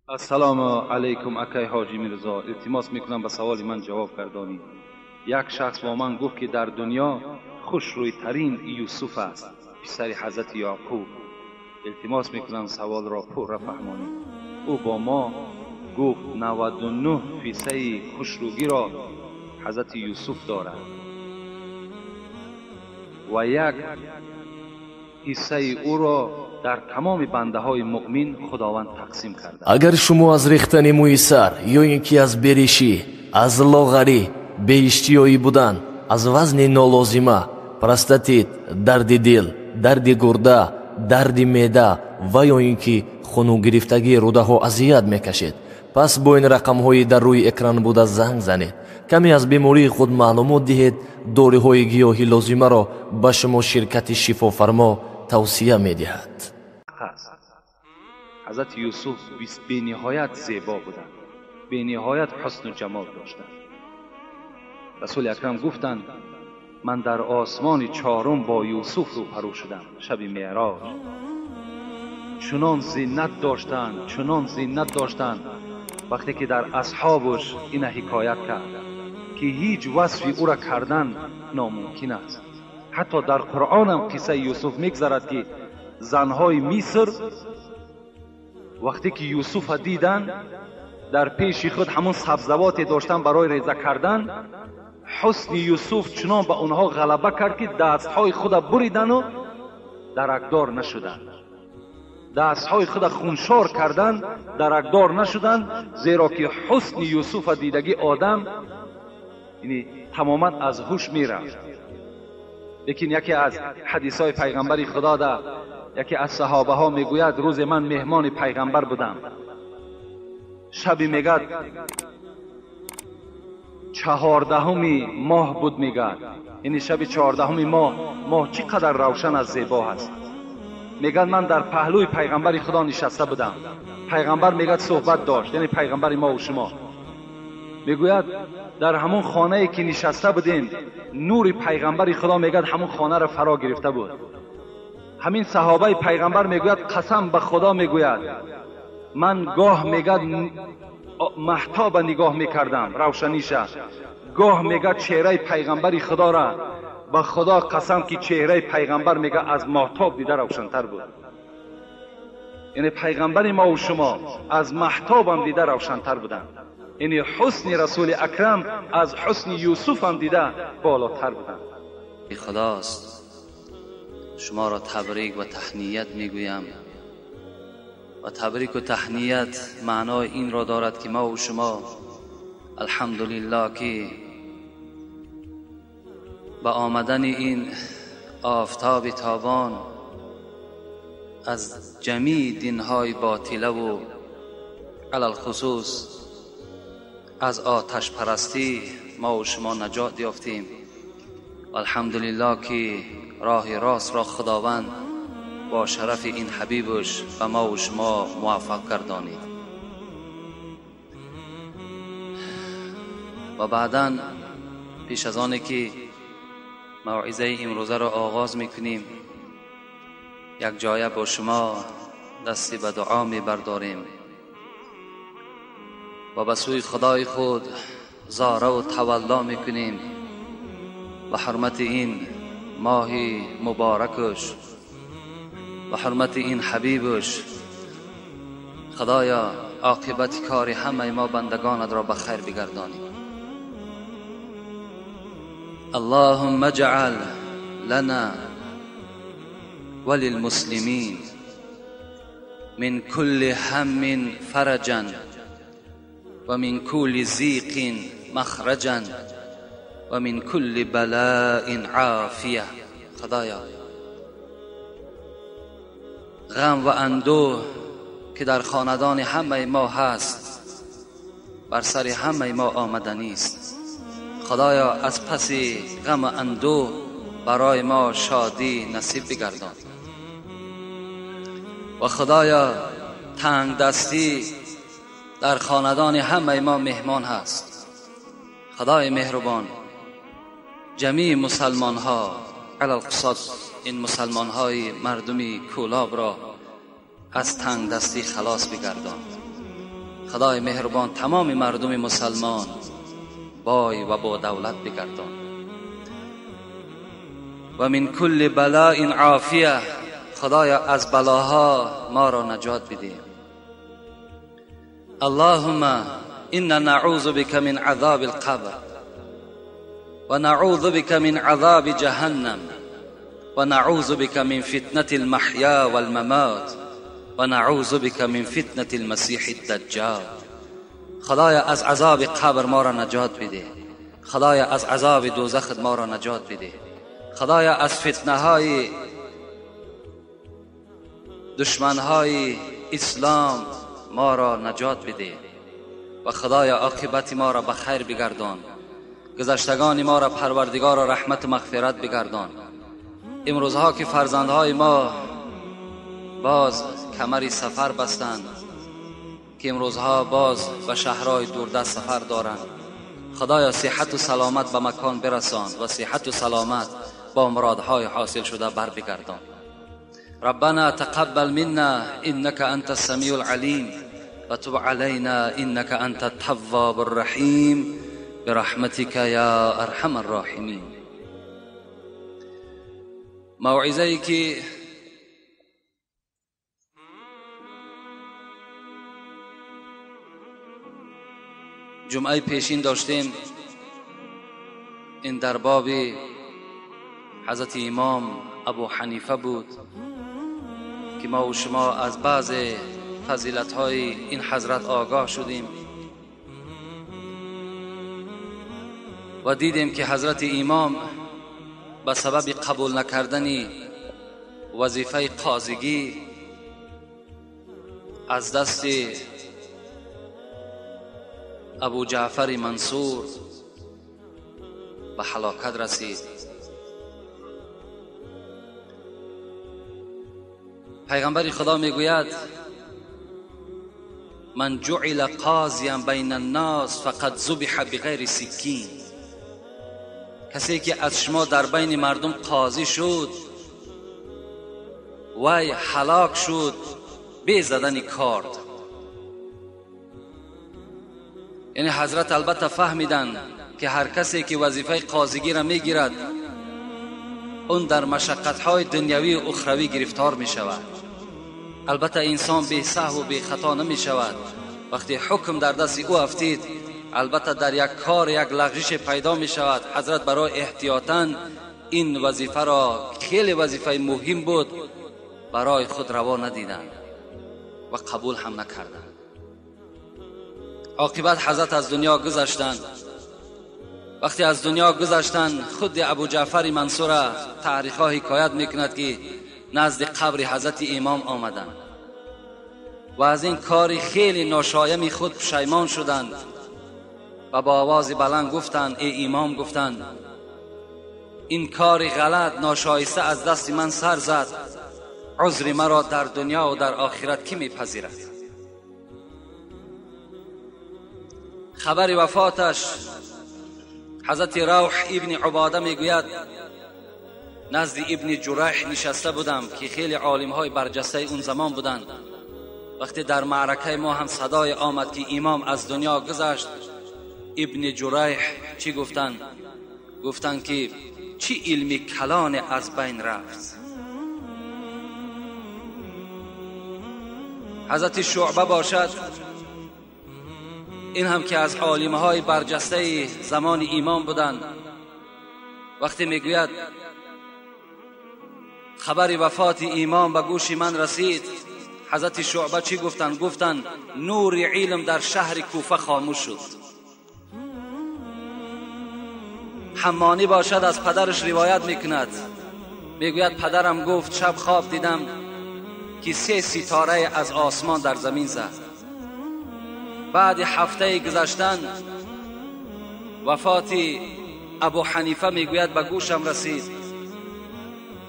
Ассалому алайкум, акай Ҳоҷӣ Мирзо. Илтимос мекунам, ба саволи ман ҷавоб гардонӣ. Як шахс бо ман гуфт, ки дар дунё хушрӯйтарин Юсуф аст, писари ҳазрати Яъқуб. Илтимос мекунам, саволро пурра фаҳмонӣ. Ӯ бо мо гуфт, 99 фисаи хушрӯгиро ҳазрати Юсуф дорад ва як ҳиссаи ӯро дар тамоми бандаҳои муъмин Худованд тақсим кардааст. Агар шумо аз рехтани мӯи сар ё ин ки аз беришӣ, аз лоғарӣ, беиштиёӣ будан, аз вазни нолозима, простатит, дарди дил, дарди гурда, дарди меъда ва ё ин ки хунугирифтагии рӯдаҳо азият мекашед, пас бо ин рақамҳои дар рӯи экран буда занг занед. Каме аз бемории худ маълумот диҳед. Доруҳои гиёҳи лозимаро ба шумо ширкати Шифофармо тавсия медиҳад. Ҳазрати Юсуф бениҳоят зебо буданд, бениҳоят ҳусну ҷамол доштанд. Расули Акрам гуфтанд, ман дар осмони чорум бо Юсуф рӯпарӯ шудам шаби Меъроҷ. Чунон зинат доштанд, чунон зинат доштанд, вақте ки дар асҳобаш ина ҳикоят кард, ки ҳеҷ васфи ӯра кардан номумкин аст. Ҳатто дар Қуръонам қиссаи Юсуф мегзарад, ки занҳои Миср вақте ки Юсуфа диданд, дар пеши худ ҳамон сабзавоте доштанд барои реза кардан, ҳусни Юсуф чунон ба онҳо ғалаба кард, ки дастҳои худа буридану даракдор нашуданд, дастҳои худа хуншор карданд, даракдор нашуданд, зеро ки ҳусни Юсуфа дидагӣ одам яъне тамоман аз ҳуш мерафт. Лекин яке аз ҳадисҳои пайғамбари Худо да яке аз саҳобаҳо мегӯяд, рӯзе ман меҳмони пайғамбар будам. Шаби мегӯяд 14-уми моҳ буд, мегӯяд, яъне шаби 14-уми моҳ, моҳ чӣ қадар равшан аз зебо ҳаст. Мегӯяд, ман дар паҳлӯи пайғамбари Худо нишаста будам. Пайғамбар мегӯяд суҳбат дошт, яъне пайғамбари мо ва шумо. Мегӯяд, дар ҳамон хонае ки нишаста будем, нури пайғамбари Худо мегӯяд ҳамон хонаро фаро гирифта буд. Ҳамин саҳобаи пайғамбар мегӯяд, қасам ба Худо мегӯяд, ман гоҳ мегӯяд маҳтоба нигоҳ мекардам, равшаниша, гоҳ мегӯяд чеҳраи пайғамбари Худора, ба Худо қасам ки чеҳраи пайғамбар мегӯяд аз моҳтоб дида равшантар буд. Яъне пайғамбари мо ва шумо аз маҳтобам дида равшантар буданд. Яъне ҳусни Расули Акрам аз ҳусни Юсуфам дида болотар буданд. Худост, шуморо табрик ва таҳният мегӯям. Ва табрик ва таҳният маънои инро дорад, ки мо ва шумо алҳамдулиллоҳ ки ба омадани ин офтоби тобон аз ҷамеи динҳои ботила ва алалхусус аз оташпарастӣ мо ва шумо наҷот ёфтем. Алҳамдулиллоҳ ки роҳи ростро Худованд бо шарафи ин ҳабибаш ба мо ва шумо муваффақ гардонид. Ва баъдан пеш аз оне ки мавъизаи имрӯзаро оғоз мекунем, як ҷоя бо шумо дасти ба дуо мебардорем ва ба сӯи Худои худ зораву тавалло мекунем ба ҳурмати ин моҳи муборакаш, ба ҳурмати ин ҳабибаш. Худоё, оқибати кори ҳамаи мо бандагонатро ба хайр бигардонӣ. اللهم اجعل لنا وللمسلمين من كل هم فرجا ومن كل ضيق مخرجا ومن كل بلاء عافية. خدایا، غم و اندوه که در خاندان همه ما هست بر سر همه ما آمدنی است. خدایا، از پس غم و اندوه برای ما شادی نصیب بگردان. و خدایا، تنگ دستی در خاندان همه ما مهمان هست. خدای مهربان، جمیع مسلمان ها علی القصاص این مسلمان های مردمی کولاب را از تنگ دستی خلاص بگردان. خدای مهربان تمام مردم مسلمان بای و با دولت بگردان. و من کل بلاء عافیه، خدایا از بلاها ما را نجات بده. اللهم انا نعوذ بك من عذاب القبر و نعوذ بك من عذاب جهنم و نعوذ بك من فتنة المحیا والممات و نعوذ بك من فتنة المسیح الدجال. خدایا از عذاب قبر ما را نجات بده. خدایا از عذاب دوزخ ما را نجات بده. خدایا از فتنه های دشمن های اسلام ما را نجات بده. و خدایا عاقبت ما را به خیر بگردان. گذشتگان ما را پروردگار را رحمت و مغفرت بگردان. امروزها که فرزندهای ما باز کمری سفر بستند، که امروزها باز به شهرهای دوردست سفر دارند، خدایا صحت و سلامت به مکان برسان و صحت و سلامت با مرادهای حاصل شده بر بگردان. ربنا تقبل منا انك انت السمیع العلیم و تب علینا انك انت التواب الرحیم برحمتك یا ارحم الراحمین. موعظه که جمعه پیشین داشتیم، این در باب حضرت امام ابو حنیفه بود که ما و شما از بعض فضیلت‌های این حضرت آگاه شدیم و دیدیم که حضرت امام به سبب قبول نکردن وظیفه قاضیگی از دست ابو جعفر منصور به هلاکت رسید. پیغمبر خدا میگوید من جعل قاضیا بین الناس فقد ذبح بغیر سکین. کسی که از شما در بین مردم قاضی شد وی هلاک شد بی زدن کارد. یعنی حضرت البته فهمیدند که هر کسی که وظیفه قاضیگی را میگیرد اون در مشقت‌های دنیوی و اخروی گرفتار می شود. البته انسان بی سهو و بی خطا نمی شود. وقتی حکم در دست او افتید البته در یک کار یک لغزش پیدا می شود. حضرت برای احتیاطاً این وظیفه را، خیلی وظیفه مهم بود، برای خود روا ندیدند و قبول هم نکردند. عاقبت حضرت از دنیا گذشتند. وقتی از دنیا گذشتند خود ابو جعفر منصور تاریخ‌ها حکایت میکند که نزد قبر حضرت امام آمدند و از این کار خیلی ناشایمی خود پشیمان شدند و با آواز بلند گفتند ای امام، گفتند این کار غلط ناشایسته از دست من سر زد، عذر مرا در دنیا و در آخرت کی میپذیرد؟ خبر وفاتش حضرت روح ابن عباده میگوید نزد ابن جریح نشسته بودم که خیلی عالمهای برجسته اون زمان بودند. وقتی در معرکه ما هم صدای آمد که امام از دنیا گذشت، ابن جریح چی گفتند؟ گفتند که چی علمی کلان از بین رفت. حضرت شعبه باشد، این هم که از عالمهای برجسته زمان امام بودند، وقتی میگوید خبر وفات امام به گوش من رسید، حضرت شعبه چی گفتند؟ گفتند نور علم در شهر کوفه خاموش شد. حمانی باشد از پدرش روایت میکند، میگوید پدرم گفت شب خواب دیدم که 3 ستاره از آسمان در زمین زد. بعد هفته گذشتن وفات ابو حنیفه میگوید به گوشم رسید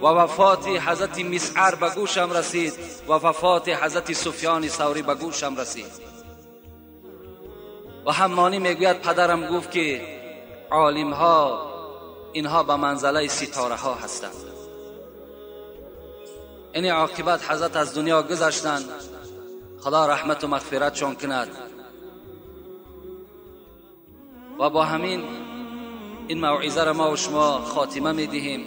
و وفات حضرت مسعر به گوشم رسید و وفات حضرت سفیان ثوری به گوشم رسید. و حمانی میگوید پدرم گفت که عالم ها اینها به منزله ستاره ها هستند. ини оқибат ҳазрат аз дунё гузаштанд. Худо раҳмату мағфиратшон кунад. Ва бо ҳамин ин мавъизаро мо шумо хотима медиҳем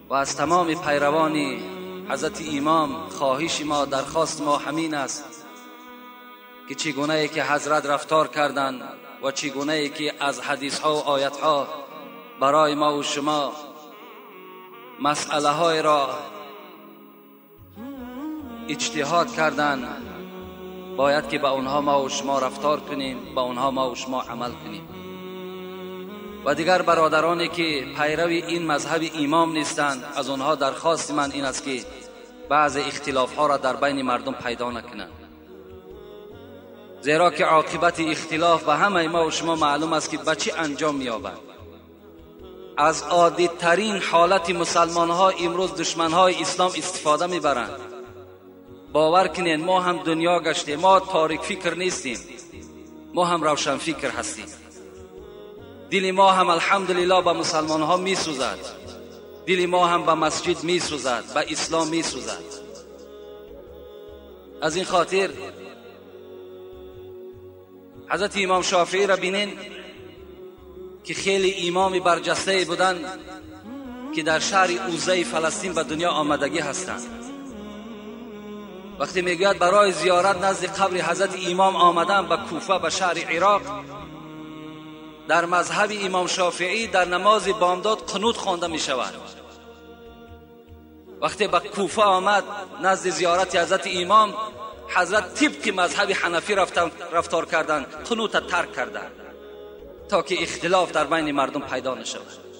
ва аз тамоми пайравони ҳазрати имом хоҳиши мо, дархости мо ҳамин аст ки чӣ гунае ки ҳазрат рафтор карданд ва чӣ гунае ки аз ҳадисҳо ва оятҳо барои мо ва шумо масъалаҳоеро иҷтиҳод карданд, бояд ки ба онҳо мо ва шумо рафтор кунем, ба онҳо мо ва шумо амал кунем. Ва дигар бародароне ки пайрави ин мазҳаби имом нестанд, аз онҳо дархости ман ин аст ки баъзе ихтилофҳоро дар байни мардум пайдо накунанд, зеро ки оқибати ихтилоф ба ҳамаи мо ва шумо маълум аст ки ба чӣ анҷом меёбад. Аз оддитарин ҳолати мусалмонҳо имрӯз душманҳои ислом истифода мебаранд. Бовар кунед, мо ҳам дунё гаштем, мо торикфикр нестем, мо ҳам равшанфикр ҳастем. Дили мо ҳам алҳамдулиллоҳ ба мусалмонҳо месӯзад, дили мо ҳам ба масҷид месӯзад, ба ислом месӯзад. Аз ин хотир ҳазрати имом Шофеъиро бинен ки хеле имоми барҷастае буданд ки дар шаҳри Уззаи Фаластин ба дунё омадагӣ ҳастанд. Вақте мегӯяд барои зиёрат назди қабри ҳазрати имом омадам ба Куфа, ба шаҳри Ироқ, дар мазҳаби имом Шофеъӣ дар намози бомдод қунут хонда мешавад. Вақте ба Куфа омад назди зиёрати ҳазрати имом, ҳазрат тибқи мазҳаби ҳанафӣ рафтор карданд, қунута тарк карданд то ки ихтилоф дар байни мардум пайдо нашавад.